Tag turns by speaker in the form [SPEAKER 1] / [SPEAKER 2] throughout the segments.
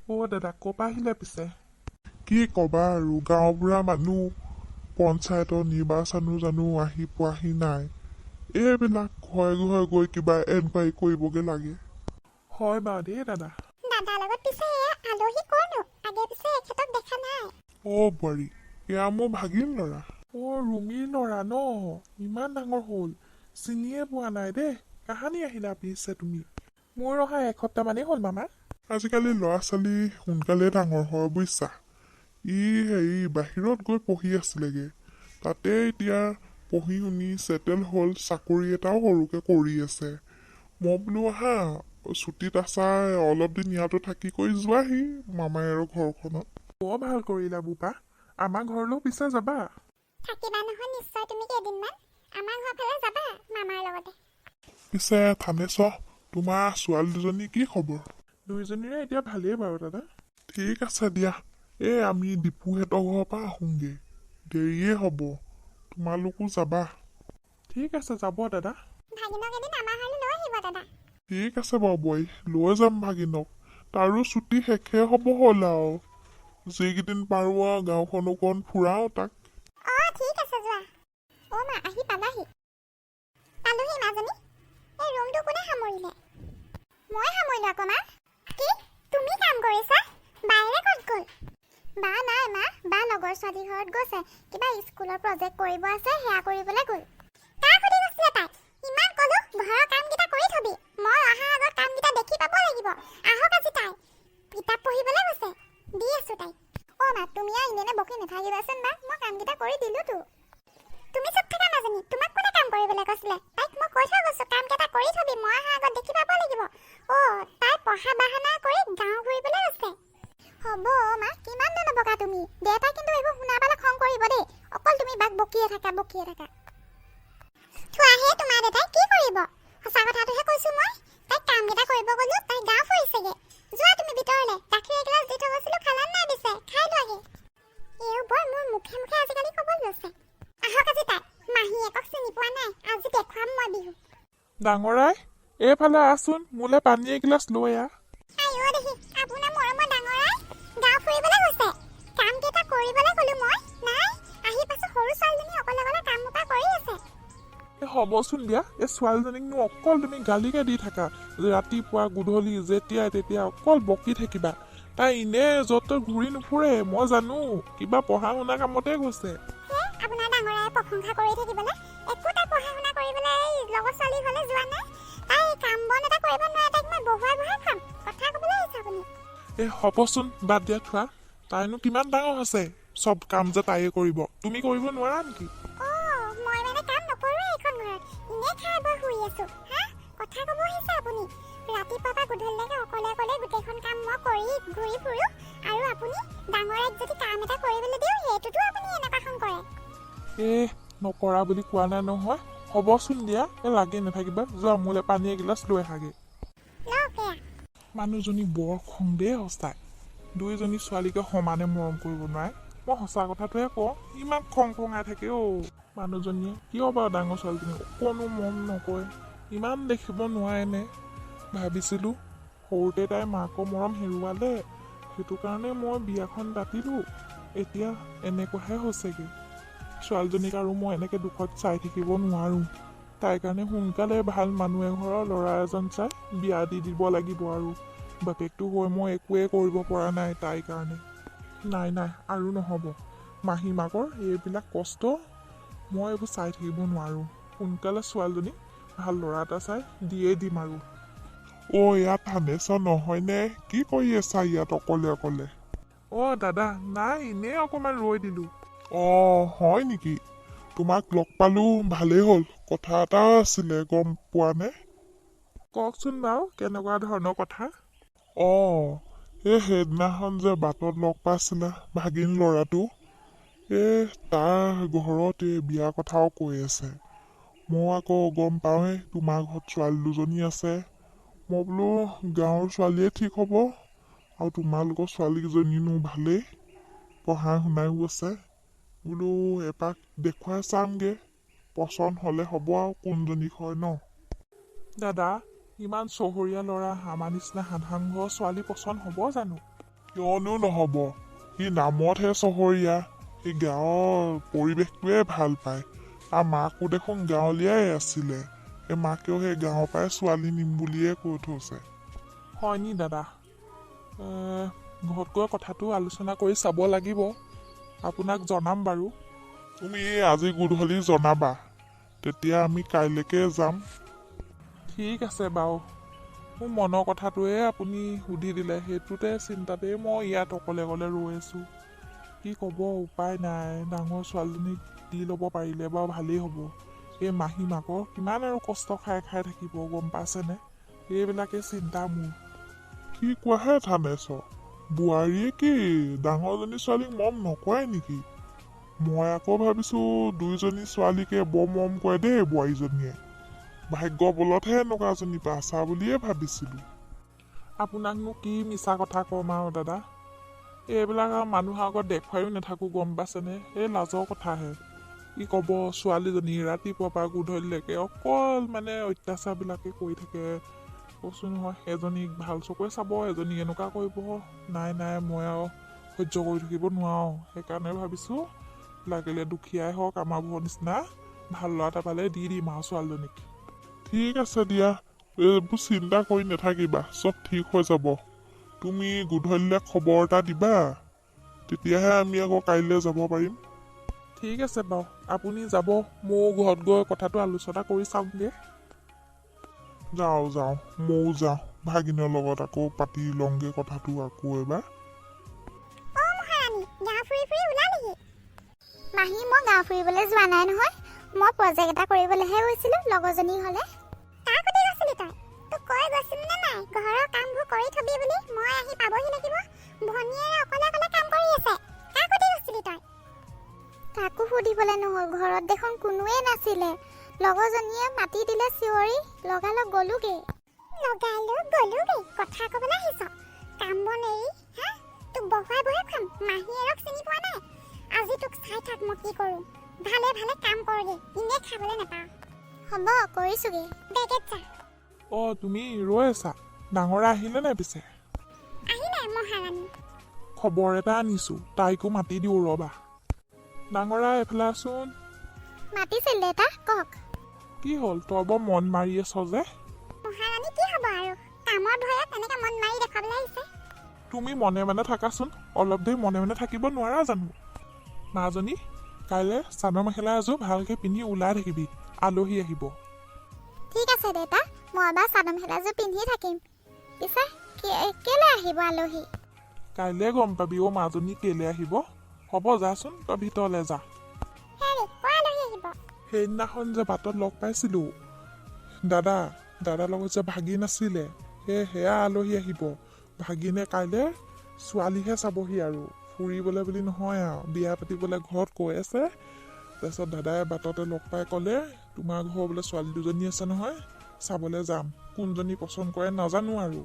[SPEAKER 1] অ' দাদা, ক'ৰ পৰা আহিলে পিছে? কি ক'বা আৰু, গাঁওবুঢ়া মানুহ, পঞ্চায়তৰ নিৰ্বাচনো জানো আহি পোৱাহি নাই, এইবিলাক ঘৰে ঘৰে গৈ কিবা এনকুৱাৰী কৰিবগে লাগে। হয় বাৰু দেই দাদা।
[SPEAKER 2] দাদাৰ লগত পিছে এয়া আলহী ক'ৰনো? আগে পিছে এখেতক দেখা নাই।
[SPEAKER 1] অ' বোৱাৰী, এয়া মোৰ ভাগিন ল'ৰা। অ' ৰুমিৰ ল'ৰা ন? ইমান ডাঙৰ হ'ল, চিনিয়ে পোৱা নাই দেই। কাহানি আহিলা পিছে তুমি? মোৰ অহা এসপ্তাহমানেই হ'ল মামা। আজিকালি ল'ৰা ছোৱালী সোনকালে ডাঙৰ হয় বুজিছা। ই হেৰি বাহিৰত গৈ পঢ়ি আছিলেগে, তাতে এতিয়া পঢ়ি শুনি ছেটেল হ'ল, চাকৰি এটাও সৰুকে কৰি আছে। মই বোলো আহা, ছুটীত আছা, অলপ দিন ইয়াতো থাকি কৰি যোৱাহি মামায়েৰৰ ঘৰখনত। বৰ ভাল কৰিলা বোপা। আমাৰ ঘৰলৈও পিছে যাবা।
[SPEAKER 2] থাকিবা নহয় নিশ্চয় তুমি কেইদিনমান। আমাৰ ঘৰ ফালে যাবা মামাৰ লগতে।
[SPEAKER 1] পিছে থানেশ্বৰ, তোমাৰ ছোৱালী দুজনী কি খবৰ? দুইজনীৰে এতিয়া ভালেই বাৰু দাদা। ঠিক আছে দিয়া। এই আমি দীপুহঁতৰ ঘৰৰ পৰা আহোঁগৈ, দেৰিয়ে হ'ব, তোমালোকো যাবা। ঠিক আছে, যাব দাদা।
[SPEAKER 2] ভাগিনক এদিন আমাৰ ঘৰলৈ লৈ আহিব দাদা।
[SPEAKER 1] ঠিক আছে বাৰু বোৱাৰী, লৈ যাম ভাগিনক। তাৰো ছুটি শেষে হ'ব হ'ল আৰু, যিকেইদিন পাৰোঁ আৰু গাঁওখন অকণ ফুৰাওঁ তাক।
[SPEAKER 2] অঁ, ঠিক আছে, যোৱা। অ' মা, আহি পালাহি? পালোহি মাজনী। এই ৰুমটো কোনে সামৰিলে? মই সামৰিলোঁ আকৌ মা। কি তুমি কাম কৰিছা? বায়েৰে ক'ত গ'ল? বা নাই মা, বা লগৰ ছোৱালী ঘৰত গৈছে। কিবা স্কুলৰ প্ৰজেক্ট কৰিব আছে, সেয়া কৰিবলৈ গ'ল। কাক সুধি গৈছিলে তাই? ইমান ক'লো ঘৰৰ কামকেইটা কৰি থবি, মই অহাৰ আগত কামকেইটা দেখি পাব লাগিব। আহক আজি, তাই কিতাপ পঢ়িবলৈ গৈছে, দি আছো তাইক। অ' মা, তুমি আৰু এনেই বকি নাথাকিবাচোন মা, মই কামকেইটা কৰি দিলোতো। তুমি চুপ থাকা মাজনী, তোমাক কোনে কাম কৰিবলৈ কৈছিলে? তাইক মই কৈ থৈ গৈছো, কামকেইটা কৰি থবি, মই অহাৰ আগত দেখি পাব লাগিব। অ', তাই পঢ়া বাহানা কৰি গাঁও ঘূৰিবলৈ গৈছে। হ'ব মা, কিমাননো নবকা তুমি। দেউতাই কিন্তু এইবোৰ শুনা পালে খং কৰিব দেই। অকল তুমি বাক বকিয়ে থাকা, বকিয়ে থাকা। থোৱাহে, তোমাৰ দেউতাই কি কৰিব? সঁচা কথাটোহে কৈছো মই। তাইক কামকেইটা কৰিব গ'লো, তাই গাঁও ফুৰিছেগে। যোৱা তুমি ভিতৰলে। গাখীৰ এগিলাচ দি থৈ গৈছিলো, খালা নাই পিছে? খাই লোৱাগে। এও বৰ মোৰ মুখে মুখে আজিকালি ক'ব লৈছে। আহক আজি, তাই মাহীয়েকক চিনি পোৱা নাই, আজি দেখুৱাম মই বিহু।
[SPEAKER 1] ডাঙৰাই, এইফালে আহচোন, মোলৈ পানী এগিলাচ লৈ আহ।
[SPEAKER 2] আইঅ দেহি, আপোনাৰ মৰমৰ ডাঙৰাই গাঁও ফুৰিবলৈ গৈছে। কাম কেইটা কৰিবলৈ ক'লো মই, নাই, আহি পাইছো সৰু ছোৱালীজনী অকলে অকলে কাম সোপা কৰি আছে।
[SPEAKER 1] এই হ'বচোন দিয়া, এই ছোৱালীজনীকনো অকল তুমি গালিকে দি থাকা। ৰাতিপুৱা গধূলি যেতিয়াই তেতিয়া অকল বকি থাকিবা। তাই এনেই য'ত ত'ত ঘূৰি নুফুৰে, মই জানো, কিবা পঢ়া শুনা কামতে গৈছে।
[SPEAKER 2] হে, আপোনাৰ ডাঙৰাই প্ৰশংসা কৰি থাকিবলৈ একো তাই পঢ়া শুনা কৰিবলৈ এই লগৰ ছোৱালী ঘৰলৈ যোৱা নাই। তাই কাম বন এটা কৰিব নোৱাৰে, তাইক মই বহুৱাই বহাই খুৱাম। কথা ক'বলৈ আহিছে আপুনি।
[SPEAKER 1] এই হ'বচোন, বাদ দিয়া, থোৱা। তাইনো কিমান ডাঙৰ হৈছে, চব কাম যে তাইয়ে কৰিব? তুমি কৰিব নোৱাৰা নেকি?
[SPEAKER 2] অ' মই মানে কাম নকৰোৱে এইখন ঘৰত, এনেই খাই বৈ শুই আছো। হা, কথা ক'ব আহিছে আপুনি। ৰাতিপুৱাৰ পৰা গধূলিলৈকে অকলে অকলে গোটেইখন কাম মই কৰি ঘূৰি ফুৰো, আৰু আপুনি ডাঙৰাইক যদি কাম এটা কৰিবলৈ দিওঁ, সেইটোতো আপুনি এনেকুৱাখন কৰে।
[SPEAKER 1] এ নকৰা বুলি কোৱা নাই নহয়। হ'বচোন দিয়া, এই লাগি নাথাকিবা। যোৱা, মোলৈ পানী এগিলাচ লৈ আহাগে।
[SPEAKER 2] লওক এয়া।
[SPEAKER 1] মানুহজনী বৰ খং দেই সঁচাই। দুইজনী ছোৱালীকে সমানে মৰম কৰিব নোৱাৰে। মই সঁচা কথাটোহে কওঁ, ইমান খং খঙাই থাকে অ' মানুহজনীয়ে। কিয় বাৰু ডাঙৰ ছোৱালীজনীক অকণো মৰম নকৰে? ইমান দেখিব নোৱাৰেনে? ভাবিছিলোঁ সৰুতে তাই মাকৰ মৰম হেৰুৱালে, সেইটো কাৰণে মই বিয়াখন পাতিলোঁ। এতিয়া এনেকুৱাহে হৈছেগৈ। ছোৱালীজনীক আৰু মই এনেকৈ দুখত চাই থাকিব নোৱাৰোঁ। তাইৰ কাৰণে সোনকালে ভাল মানুহ এঘৰৰ ল'ৰা এজন চাই বিয়া দি দিব লাগিব আৰু। বাপেকটো হৈ মই একোৱে কৰিব পৰা নাই তাইৰ কাৰণে। নাই নাই, আৰু নহ'ব। মাহী মাকৰ এইবিলাক কষ্ট মই এইবোৰ চাই থাকিব নোৱাৰোঁ। সোনকালে ছোৱালীজনীক ভাল ল'ৰা এটা চাই দিয়ে দিম আৰু। অ', ইয়াত থানেশ্বৰ নহয়নে? কি কৰি আছা ইয়াত অকলে অকলে? অ' দাদা, নাই, এনেই অকণমান ৰৈ দিলোঁ। অ' হয় নেকি? তোমাক লগ পালোঁ, ভালেই হ'ল। কথা এটা আছিলে, গম পোৱানে? কওকচোন বাৰু, কেনেকুৱা ধৰণৰ কথা? অঁ, এই সেইদিনাখন যে বাটত লগ পাইছিলা ভাগিন ল'ৰাটো, এই তাৰ ঘৰত এই বিয়া কথাও কৈ আছে। মই আকৌ গম পাওঁৱেই তোমাৰ ঘৰত ছোৱালী দুজনী আছে। মই বোলো গাঁৱৰ ছোৱালীয়ে ঠিক হ'ব, আৰু তোমালোকৰ ছোৱালীকেইজনীনো ভালেই, পঢ়া শুনাও আছে। বোলো এপাক দেখুৱাই চামগৈ, পচন্দ হ'লে হ'ব আৰু কোনজনীক হয় ন। দাদা, ইমান চহৰীয়া ল'ৰা, আমাৰ নিচিনা সাধাৰণ ঘৰৰ ছোৱালী পচন্দ হ'ব জানো? কিয়নো নহ'ব, সি নামতহে চহৰীয়া, সি গাঁৱৰ পৰিৱেশটোৱে ভাল পায়। তাৰ মাকো দেখোন গাঁৱলীয়াই আছিলে, সেই মাকেও সেই গাঁৱৰ পৰাই ছোৱালী নিম বুলিয়ে কৈ থৈছে। হয় নি দাদা? ঘৰত গৈ কথাটো আলোচনা কৰি চাব লাগিব, আপোনাক জনাম বাৰু। তুমি আজি গধূলি জনাবা, তেতিয়া আমি কাইলৈকে যাম। ঠিক আছে বাৰু, মোৰ মনৰ কথাটোৱে আপুনি সুধি দিলে, সেইটোতে চিন্তাতেই মই ইয়াত অকলে অকলে ৰৈ আছোঁ। কি ক'ব, উপায় নাই। ডাঙৰ ছোৱালীজনীক দি ল'ব পাৰিলে বাৰু ভালেই হ'ব। এই মাহী মাকৰ কিমান আৰু কষ্ট খাই খাই থাকিব, গম পাইছেনে? এইবিলাকে চিন্তা মোৰ। কি কোৱাহে থানেছ, বোৱাৰীয়ে কি ডাঙৰজনী ছোৱালীক মৰম নকৰে নেকি? মই আকৌ ভাবিছোঁ দুইজনী ছোৱালীকে বৰ মৰম কৰে দেই বোৱাৰীজনীয়ে, ভাগ্য বলতহে এনেকুৱা এজনী পাইছা বুলিয়ে ভাবিছিলোঁ। আপোনাকনো কি মিছা কথা ক'ম আৰু দাদা, এইবিলাক আৰু মানুহৰ আগত দেখুৱাইও নাথাকোঁ, গম পাইছেনে? এই লাজৰ কথাহে। কি ক'ব, ছোৱালীজনী ৰাতিপুৱাৰ পৰা গধূলিলৈকে অকল মানে অত্যাচাৰবিলাকে কৰি থাকে। কৈছোঁ নহয়, এজনীক ভাল চকুৰে চাব, এজনীক এনেকুৱা কৰিব। নাই নাই, মই আৰু সহ্য কৰি থাকিব নোৱাৰোঁ। সেইকাৰণে ভাবিছোঁ লাগিলে দুখীয়াই হওক, আমাৰ ঘৰৰ নিচিনা ভাল ল'ৰা এটা পালে দি দিম আৰু ছোৱালীজনীক। ঠিক আছে দিয়া, এইবোৰ চিন্তা কৰি নাথাকিবা, চব ঠিক হৈ যাব। তুমি গধূলিলে খবৰ এটা দিবা, তেতিয়াহে আমি আকৌ কাইলৈ যাব পাৰিম। ঠিক আছে বাৰু, আপুনি যাব, ময়ো ঘৰত গৈ কথাটো আলোচনা কৰি চাওঁগৈ। যাওঁ যাওঁ, ময়ো যাওঁ, ভাগিনৰ লগত আকৌ পাতি লওঁগৈ কথাটো আকৌ এবাৰ।
[SPEAKER 2] অ মহাৰাণী, গাঁও ফুৰি ফুৰি ওলালিহি? মাহী, মই গাঁও ফুৰিবলৈ যোৱা নাই নহয়, মই প্ৰজেক্ট এটা কৰিবলৈহে গৈছিলোঁ লগৰজনী হ'লে। কাক সুধি গৈছিলি তই? তোক কৈ গৈছিলো নে নাই ঘৰৰ কামবোৰ কৰি থবি বুলি? মই আহি পাবহি লাগিব, ভনীয়েৰে অকলে অকলে কাম কৰি আছে। কাক সুধি গৈছিলি তই? কাকো সুধিবলৈ নহ'ল, ঘৰত দেখোন কোনোৱেই নাছিলে। লগৰজনীয়ে মাতি দিলে চিঞৰি, লগালগ গ'লোগৈ। লগালগ গ'লোগৈ, কথা ক'বলৈ আহিছ কাম বন এৰি? হা, তোক বহুৱাই বহুৱাই খুৱাম। মাহীয়েৰক চিনি পোৱা নাই? আজি তোক চাই থাক মই কি কৰোঁ। ভালে ভালে কাম কৰগে, এনেই খাবলৈ নাপাওঁ। হ'ব, কৰিছোগে, বেগেত যা।
[SPEAKER 1] অঁ, তুমি ৰৈ আছা? ডাঙৰা আহিলে নাই পিছে?
[SPEAKER 2] আহিলে মহাৰাণী।
[SPEAKER 1] খবৰ এটা আনিছোঁ, তাইকো মাতি দিওঁ ৰ'বা। ডাঙৰা, এইফালে আছোন।
[SPEAKER 2] মাতিছিল দেউতা, কওক।
[SPEAKER 1] কি হ'ল, তই বৰ মন মাৰি আছ যে?
[SPEAKER 2] মহাৰাণী, কি হ'ব আৰু, কামৰ ভয়ত এনেকে মন মাৰি দেখুৱাবলৈ আহিছে।
[SPEAKER 1] তুমি মনে মনে থাকাচোন, অলপ দেৰি মনে মনে থাকিব নোৱাৰা জানো? মাজনী, কাইলৈ চাদৰ মেখেলা এযোৰ ভালকৈ পিন্ধি ওলাই থাকিবি, আলহী আহিব।
[SPEAKER 2] ঠিক আছে দেউতা, মই এবাৰ চাদৰ মেখেলাযোৰ পিন্ধি থাকিম। পিছে কেলৈ আহিব আলহী?
[SPEAKER 1] কাইলৈ গম পাবি অ' মাজনী কেলৈ আহিব। হ'ব, যাচোন, তই ভিতৰলৈ যা।
[SPEAKER 2] হেৰি, কৰ আলহী আহিব?
[SPEAKER 1] সেইদিনাখন যে বাটত লগ পাইছিলোঁ দাদা, দাদাৰ লগত যে ভাগিন আছিলে, সেই সেয়া আলহী আহিব। ভাগিনে কাইলৈ ছোৱালীহে চাবহি আৰু, ফুৰিবলৈ বুলি নহয় আৰু, বিয়া পাতিবলৈ ঘৰত কৈ আছে। তাৰপিছত দাদাই বাটতে লগ পাই ক'লে, তোমাৰ ঘৰ বোলে ছোৱালী দুজনী আছে নহয়, চাবলৈ যাম, কোনজনী পচন্দ কৰে নাজানো আৰু।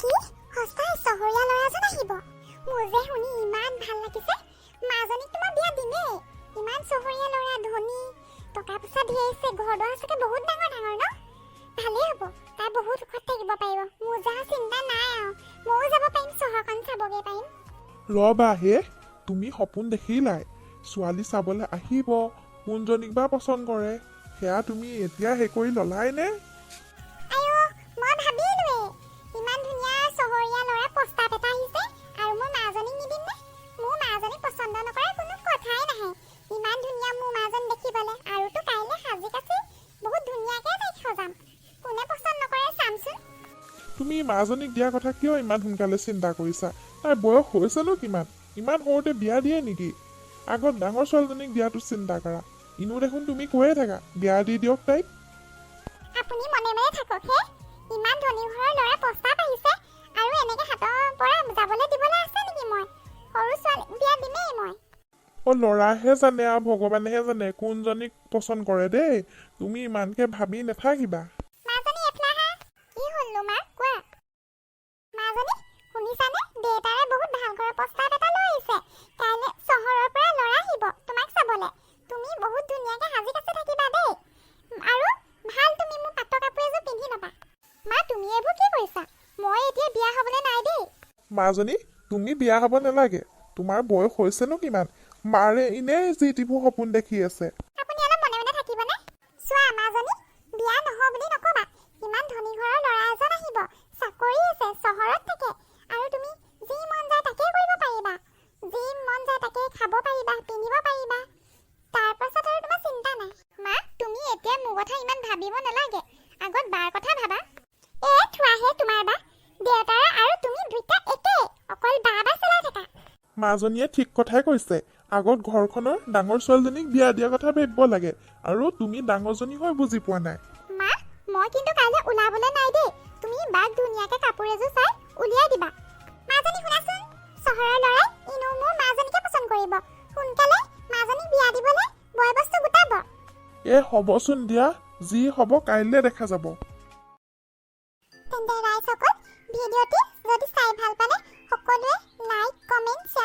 [SPEAKER 2] কি, সঁচাই চহৰীয়া ল'ৰাজন আহিব? মোৰ যে শুনি ইমান ভাল লাগিছে। মাজনীক তোমাৰ বিয়া দিমেই। ইমান চহৰীয়া ল'ৰা, ধনী, টকা পইচা ধেৰ আছে, ঘৰ দুৱাৰ চাগে বহুত ডাঙৰ ডাঙৰ ন? ভালেই হ'ব, তাই বহুত সুখত থাকিব পাৰিব। মোৰ যা চিন্তা নাই আৰু, ময়ো যাব পাৰিম, চহৰখন চাবগৈ পাৰিম।
[SPEAKER 1] ৰ'বা হে, তুমি সপোন দেখিলাই, ছোৱালী চাবলৈ আহিব, কোনজনীক বা পচন্দ কৰে সেয়া তুমি এতিয়া সেই কৰি ল'লাই নে?
[SPEAKER 2] আইঅ, মই ভাবিলোৱেই, ইমান ধুনীয়া চহৰীয়া ল'ৰা প্ৰস্তাৱ এটা আহিছে আৰু মোৰ মাজনীক নিদিম নে? মোৰ মাজনীক পচন্দ নকৰা কোনো কথাই নাহে। ইমান ধুনীয়া মোৰ মাজনী দেখিবলৈ, আৰুতো কাইলৈ সাজি কাচি বহুত ধুনীয়াকৈ তাইক সজাম। কোনে পচন্দ নকৰে চামচোন।
[SPEAKER 1] তুমি মাজনীক দিয়া কথা কিয় ইমান সোনকালে চিন্তা কৰিছা? তাইৰ বয়স হৈছেনো কিমান? ইমান সৰুতে বিয়া দিয়ে নেকি? আগত ডাঙৰ ছোৱালীজনীক দিয়াটো চিন্তা কৰা। ইনো দেখোন তুমি কৈয়ে থাকা বিয়া দি দিয়ক তাইক।
[SPEAKER 2] আপুনি মনে মনে থাকক হে। ইমান ধনী ঘৰৰ ল'ৰা প্ৰস্তাৱ আহিছে আৰু এনেকে হাতৰ পৰা যাবলৈ দিবলৈ আছে নেকি? মই সৰু ছোৱালী বিয়া দিমেই মই।
[SPEAKER 1] অ, ল'ৰাহে জানে আৰু ভগৱানেহে জানে কোনজনীক পচন্দ কৰে দেই, তুমি ইমানকে ভাবি নাথাকিবা।
[SPEAKER 2] মাজনী, এইফালে আহা। কি হ'লনো মা, কোৱা। মাজনী, শুনিছানে? দেউতাৰে বহুত ভাল ঘৰৰ প্ৰস্তাৱ এটা লৈ আহিছে। কাইলৈ চহৰৰ পৰা ল'ৰা আহিব তোমাক চাবলৈ। তুমি বহুত ধুনীয়াকৈ সাজি কাচি থাকিবা দেই, আৰু ভাল তুমি মোৰ পাটৰ কাপোৰ এযোৰ পিন্ধি ল'বা। মা, তুমি এইবোৰ কি কৰিছা? মই এতিয়া বিয়া হ'বলৈ নাই দেই।
[SPEAKER 1] মাজনী, তুমি বিয়া হ'ব নালাগে, তোমাৰ বয়স হৈছেনো কিমান? মাৰে এনেই যি টিবোৰ সপোন দেখি আছে।
[SPEAKER 2] আপুনি অলপ মনে মনে থাকিবনে? চোৱা মাজনী, বিয়া নহওঁ বুলি নকবা। ইমান ধনী ঘৰৰ ল'ৰা এজন আহিব, চাকৰি আছে, চহৰত থাকে, আৰু তুমি যি মন যায় তাকেই কৰিব পাৰিবা, যি মন যায় তাকেই খাব পাৰিবা, পিন্ধিব পাৰিবা। তাৰ পাছত আৰু তোমাৰ চিন্তা নাই। মা, তুমি এতিয়া মোৰ কথা ইমান ভাবিব নালাগে, আগত বাৰ কথা ভাবা। এ থোৱাহে, তোমাৰ বা দেউতাৰ আৰু তুমি দুইটা একেই, অকল বা বা চলাই থাকা।
[SPEAKER 1] মাজনীয়ে ঠিক কথাই কৈছে। আগত ঘৰখনৰ ডাঙৰ ছোৱালীজনীক বিয়া দিয়া কথা ভাবিব লাগে, আৰু তুমি ডাঙৰজনী হৈ বুজি পোৱা নাই।
[SPEAKER 2] মা, মই কিন্তু কাইলৈ ওলাবলৈ নাই দেই। তুমি বাক ধুনীয়াকে কাপোৰ এযোৰ চাই উলিয়াই দিবা। মাজনী শুনাচোন, চহৰৰ ল'ৰাই এনেও মোৰ মাজনীকে পচন্দ কৰিব। সোনকালে মাজনীক বিয়া দিবলৈ বয় বস্তু গোটাব।
[SPEAKER 1] এ হ'বচোন দিয়া, যি হ'ব কাইলৈ দেখা যাব।
[SPEAKER 2] তেন্তে ৰাইজসকল, ভিডিঅ'টি যদি চাই ভাল পালে সকলোৱে লাইক, কমেণ্ট, শ্বেয়াৰ